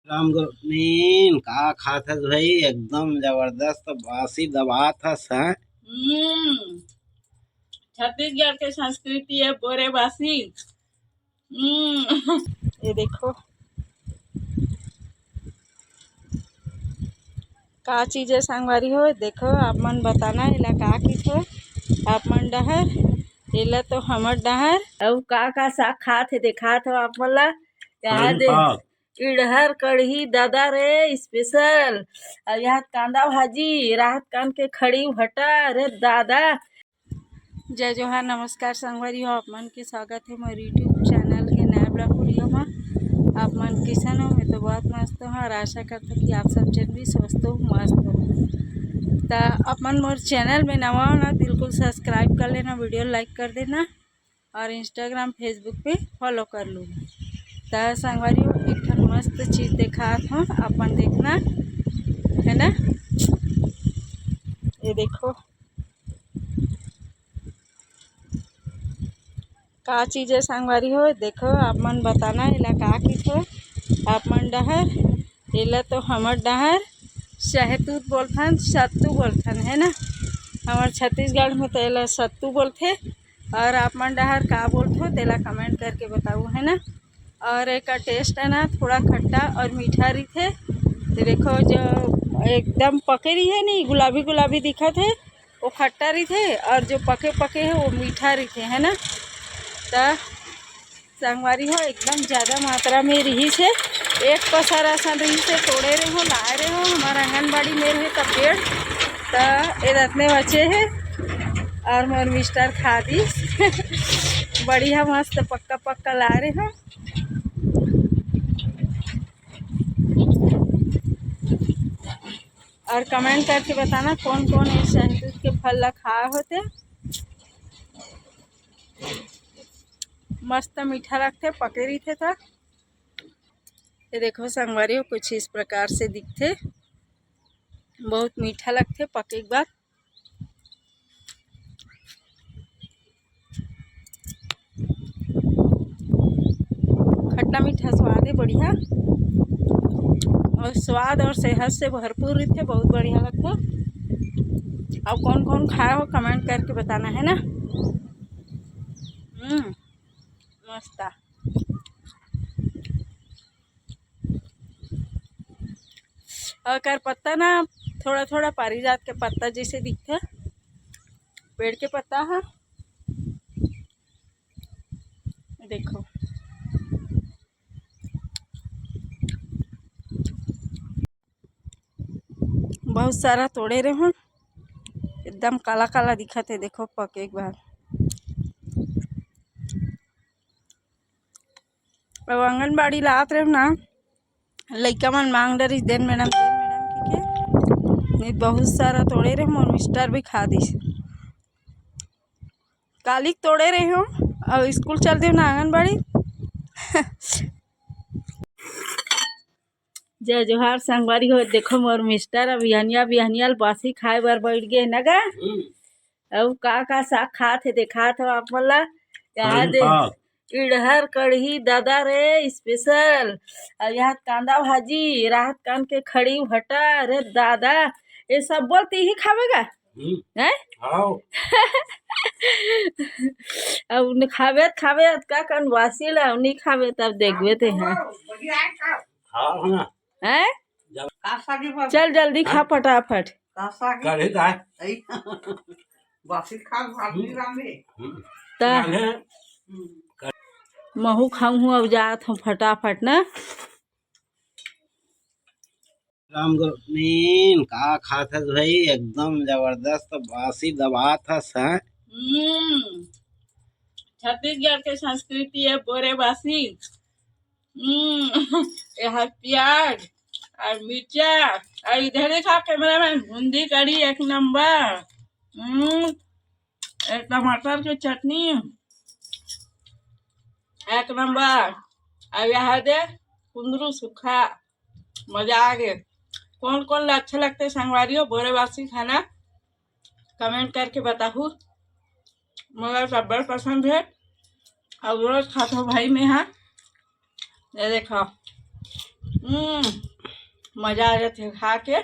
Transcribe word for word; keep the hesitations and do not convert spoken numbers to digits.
राम गोविंद, का खात हस भाई? एकदम जबरदस्त बासी दबात हस, हैं? हम्म, छत्तीसगढ़ के संस्कृति है बोरे बासी। हम्म। ये देखो, का चीज है संगवारी हो? देखो, आप मन बताना, एला का किथो आप मन डहर, एला तो हमर डहर। अउ का का साग खात हे, देखात हो आप मन ला। यहाँ कढ़ी दे, साग। इड़हर कढ़ी दादा रे स्पेशल, अउ यहाँ कांदा भाजी, राहत कान के खड़ी भटा रे दादा। जय जोहार, नमस्कार संगवारी हो, आप मन के स्वागत है मोर YouTube चैनल के नया ब्लॉग वीडियो में। आप मन किसन हो? मैं तो बहुत मस्त हूँ और आशा करता हूँ कि आप सब जन भी स्वस्थ हो, मस्त हो। त आप मन मोर चैनल में नवा हो ना, बिल्कुल सब्सक्राइब कर लेना, वीडियो लाइक कर देना और Instagram, Facebook पे फॉलो कर लूँ। त संगवारी हो, एक ठन मस्त चीज देखात हूँ, अपन देखना है ना। ये देखो, का चीज है संगवारी हो? देखो, आप मन बताना, एला का किथो आप मन डहर। एला तो हमर डहर शहतूत बोलथन, सत्तू बोलथन, है ना। हमर छत्तीसगढ़ में तो एला सत्तू बोलथे, और आप मन डहर का बोलथो, तेला कमेंट करके बताओ, है ना। और एकर टेस्ट है ना, थोड़ा खट्टा और मीठा रहिथे। तो देखो, जो एकदम पके रही है नी, गुलाबी गुलाबी दिखत है, वो खट्टा रहिथे, और जो पके पके है, वो मीठा रहिथे, है ना। त संगवारी हो, एकदम ज्यादा मात्रा में रिहिस हे, एक पसर असन रिहिस हे, तोड़े रहे हो, लाए रहे हो, हमार आंगनबाड़ी में रहे तब पेड़, त ए रतने बचे हे। और मोर मिस्टर खा दिस। बढ़िया मस्त पक्का पक्का ला रहे हो। और कमेंट करके बताना, कौन कौन ये शहतूत के फल ला खाए होते। मस्त मीठा लगथे, पके रहिथे त। ये देखो संगवारी हो, कुछ इस प्रकार से दिखथे, बहुत मीठा लगथे पके के बाद। खट्टा मीठा स्वाद है बढ़िया, और स्वाद और सेहत से भरपूर रहिथे, बहुत बढ़िया लगथे। अब कौन कौन खाए हो, कमेंट करके बताना है ना। हम्म, मस्त। और एकर पत्ता ना थोड़ा थोड़ा पारिजात के पत्ता जैसे दिखथे, पेड़ के पत्ता ह। देखो, बहुत सारा तोड़े रहे हूँ, एकदम काला काला दिखत है। देखो, पके के बाद अब आंगनबाड़ी लात रहे ना, लइका मन मांग डरिस, "देन मैडम, देन मैडम," कहिके। नहीं, बहुत सारा तोड़े रहे, मोर मिस्टर भी खा दिस। काली के तोड़े रहे हो, अब स्कूल चलते हो ना आंगनबाड़ी। जय जोहार संगवारी हो, देखो मोर मिस्टर अब बिहनिया बिहनिया ल बासी खाए बर बैठ गए ना गा। हम्म। अउ का का साग खात हे देखात हो आप मन ला। यहाँ कढ़ी दे साग। इड़हर कढ़ी दादा रे स्पेशल, अउ यहाँ कांदा भाजी, राहत कान के खड़ी भटा रे दादा, ये सब बोलती ही खावे गा। हम्म। हैं? आओ। अब उन्हें खावे त खावे, अतका कन बासी ला, नहीं खावे तब देखबे ते हैं। बढ़िया है, खाओ। खाओ ना। हैं? जब का सागी बा-, चल जल्दी खा हैं? फटाफट। का सागी? कढ़ी का है? ऐ। बासी खा भात नहीं रांधे। हम्म। त रांधे। हम्म। महू खाऊं हूँ, अब जात हूँ फटाफट ना। राम गोविंद, का खात हस भाई? एकदम जबरदस्त बासी दबात हस, हैं? हम्म, छत्तीसगढ़ के संस्कृति है बोरे बासी। हम्म, ये हर प्याज और मिर्चा और इधर देखा कैमरामैन, बूंदी कढ़ी एक नंबर। हम्म, ये टमाटर के चटनी एक नंबर। और यहाँ दे कुंदरू सूखा, मजा आ गए। कौन कौन ला अच्छा लगता है संगवारी हो बोरे बासी खाना, कमेंट करके बताहू। मोला तो अब्बड़ पसंद है, अब रोज खात हो भाई मैं। हाँ, ये देखो, हम्म, मजा आ जाथे खा के।